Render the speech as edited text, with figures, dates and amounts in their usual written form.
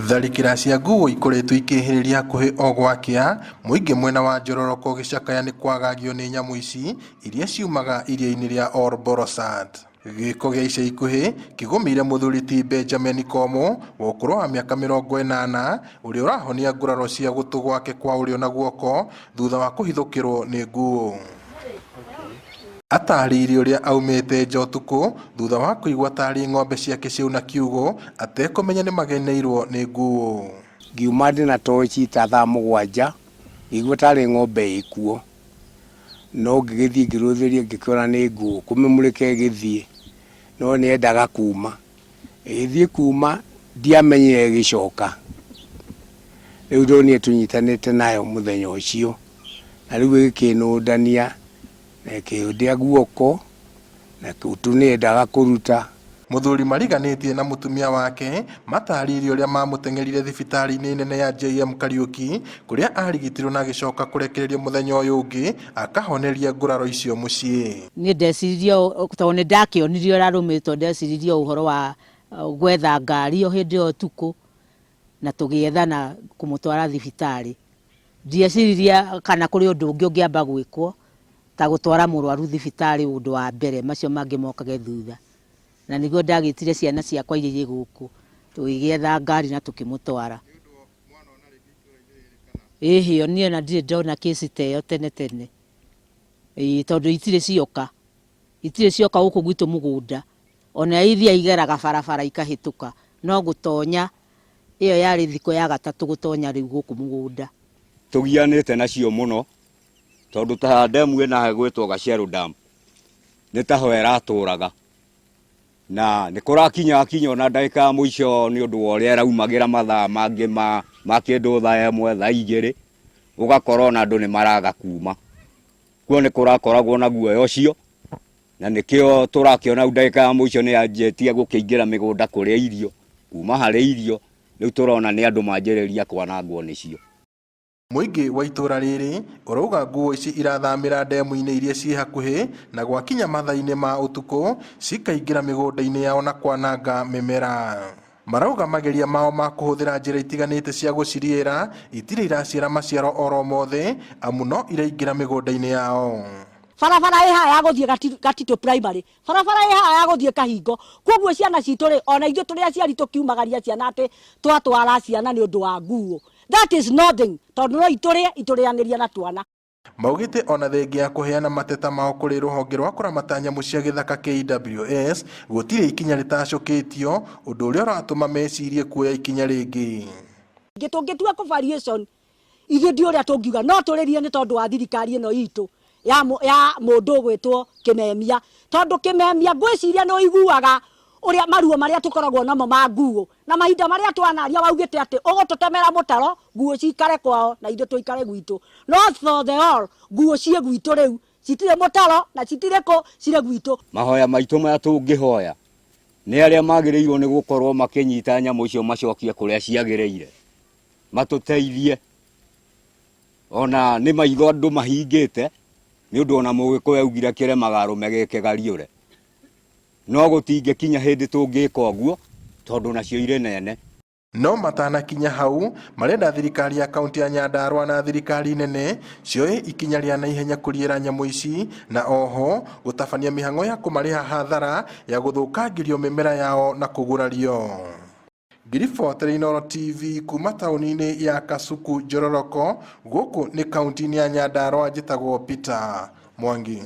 Tharĩkĩra cia nguũ ikoretwo ikĩhĩrĩria hakuhĩ o gwakĩa, mũingĩ mwena wa Njororoko ũgĩcakaya nĩ kwagagio nĩ nyamũ ici iria ciumaga iria-inĩ rĩa Ol Bolossat. Gĩko gĩa ica ikuhĩ kĩgũmĩire mũthuri ti Benjamin Komũ wa ũkũrũ wa mĩaka 80 ũrĩa ũrahonia nguraro cia gũtũ gwake kwa ũrĩo na guoko thutha wa kũhithũkĩrwo nĩ nguũ. Atarĩirie ũrĩa aumĩte nja ũtukũ thutha wa kũigua tarĩ ng'ombe ciake ciauna kiugũ atekũmenya nĩmageneirwo nĩ nguũ. Ngiuma ndĩna toci ta thaa 7, ngĩigua tarĩ ng'ombe ĩkuo, no ngĩgĩthiĩ ngĩrũthĩria ngĩkĩona nĩ nguũ, kũmĩmũrĩka ĩgĩthiĩ, no nĩyendaga kuma. Ĩgĩthiĩ kuma ndiamenyire ĩgĩcoka. Rĩu ndonire tũnyitanĩte nayo mũthenya ũcio, na rĩu ĩgĩkĩnũndania na ĩkĩndĩa guoko na gũtũ nĩyendaga kũruta. Mũthuri mariganĩtie na mũtumia wake matarĩirie ũrĩa mamũteng'erire thibitarĩ-inĩ nene ya JM Kariuki kũrĩa arigitirwo na agĩcoka kũrekererio mũthenya ũyũ ũngĩ akahoneria nguraro icio mũciĩ. Niĩ ndeciririe tondũ nĩ ndakĩonirie ũrĩa arũmĩtwo, ndeciririe ũhoro wa gwetha ngari o hĩndĩ ĩyo ũtukũ na tũgĩetha na kũmũtwara thibitarĩ. Ndieciririe kana kũrĩ ũndũ ũngĩ ũngĩamba gwĩkwo ta gũtwara mũrwaru thibitarĩ ũndũ wa mbere, macio mangĩ mokage thutha. Na nĩguo ndagĩtire ciana ciakwa iria irĩ gũkũ, tũgĩgĩetha ngari na tũkĩmũtwara. Ĩhĩ, niĩ ona ndirĩ ndona kĩci ta ĩyo tene tene. Ĩĩ, tondũ itirĩ cioka. Itirĩ cioka gũkũ gwitũ mũgũnda. Ona ithiaga igeraga barabara ikahĩtũka, no gũtonya, ĩyo yarĩ thikũ ya gatatũ gũtonya rĩu gũkũ mũgũnda. Tũgianĩte nacio mũno, tondũ ta ndemu ĩna ĩgwĩtwo Gacerũ Dam, nĩ taho ĩratũraga. Na nĩ kũrakinya kinya ona ndagĩka ya mũico nĩ ũndũ wa ũrĩa ĩraumagĩra mathaa mangĩ ma kĩndũ thaa 1, thaa 2, ũgakora ona andũ nĩ maraga kuma. Kuo nĩ kũrakoragwo na guoya ũcio, na nĩkĩo tũrakĩona rĩu ndagĩka ya mũico nĩ yanjĩtie gũkĩingĩra mĩgũnda kũrĩa irio, kuma harĩ irio, rĩu tũrona nĩ andũ manjĩrĩria kwanangwo nĩcio. Mũingĩ wa itũra rĩrĩ ũrauga nguo ici irathamĩra ndemu-inĩ iria ciĩ hakuhĩ na gwakinya mathaa-inĩ ma ũtukũ cikaingĩra mĩgũnda-inĩ yao na kwananga mĩmera. Marauga mageria mao ma kũhũthĩra njĩra itiganĩte cia gũciriĩra itirĩ iraciara maciaro oro mothe amu no iraingĩra mĩgũnda-inĩ yao. Barabara ĩ haha ya gũthiĩ Gatitũ Primary, barabara ĩ haha ya gũthiĩ Kahingo. Koguo ciana citũ rĩ, ona ithuĩ tũrĩ aciari tũkiumagaria ciana atĩ twatwara ciana nĩ ũndũ wa nguo. That is nothing, tondũ no itũrĩe, itũrĩanĩrie na twana. Maugĩte ona thengia ya kũheana mateta mao kũrĩ rũhonge rwa kũramata nyamũ cia gĩthaka KWS gũtirĩ ikinya rĩtacũkĩtio, ũndũ ũrĩa ũratũma mecirie kuoya ikinya rĩngĩ. Tũngĩtua kũ variation, ithuĩ ndi ũrĩa tũngiuga, no tũrĩrie nĩ tondũ wa thirikari ĩno itũ ya mũndũ ũgwĩtwo Kĩmemia. Tondũ Kĩmemia ngwĩciria nĩ ũiguaga ũrĩa maruo marĩa tũkoragwo namo ma nguo, na mahinda marĩa twanaria waugĩte atĩ ũgũtũtemera mũtaro nguo cikare kwao na ithuĩ tũikare gwitũ. No for the all, nguo ciĩ gwitũ rĩu, citirĩ mũtaro na citirĩ kũ, cirĩ gwitũ. Mahoya maitũ maya tũngĩhoya nĩ arĩa magĩrĩirwo nĩ gũkorwo makĩnyita nyamũ icio macokie kũrĩa ciagĩrĩire, matũteithie. Ona nĩ maitho andũ mahingĩte nĩ ũndũ ona Mũgĩkũyũ augire kĩremaga arũme gĩkĩgariũre. No gũtingĩkinya hĩndĩ tũngĩka ũguo tondũ nacio irĩ nene. No matanakinya hau marenda thirikari ya kaunti ya Nyandarua na thirikari nene cioe ikinya rĩa naihenya kũriĩra nyamũ ici na oho gũtabania mĩhang'o ya kũmarĩha hathara ya gũthũkangĩrio mĩmera yao na kũgurario. Ngiriboti Inooro TV kuma taũni-inĩ ya Kasuku Njororoko, gũkũ nĩ kaunti-inĩ ya Nyandarua, njĩtagwo Peter Mwangi.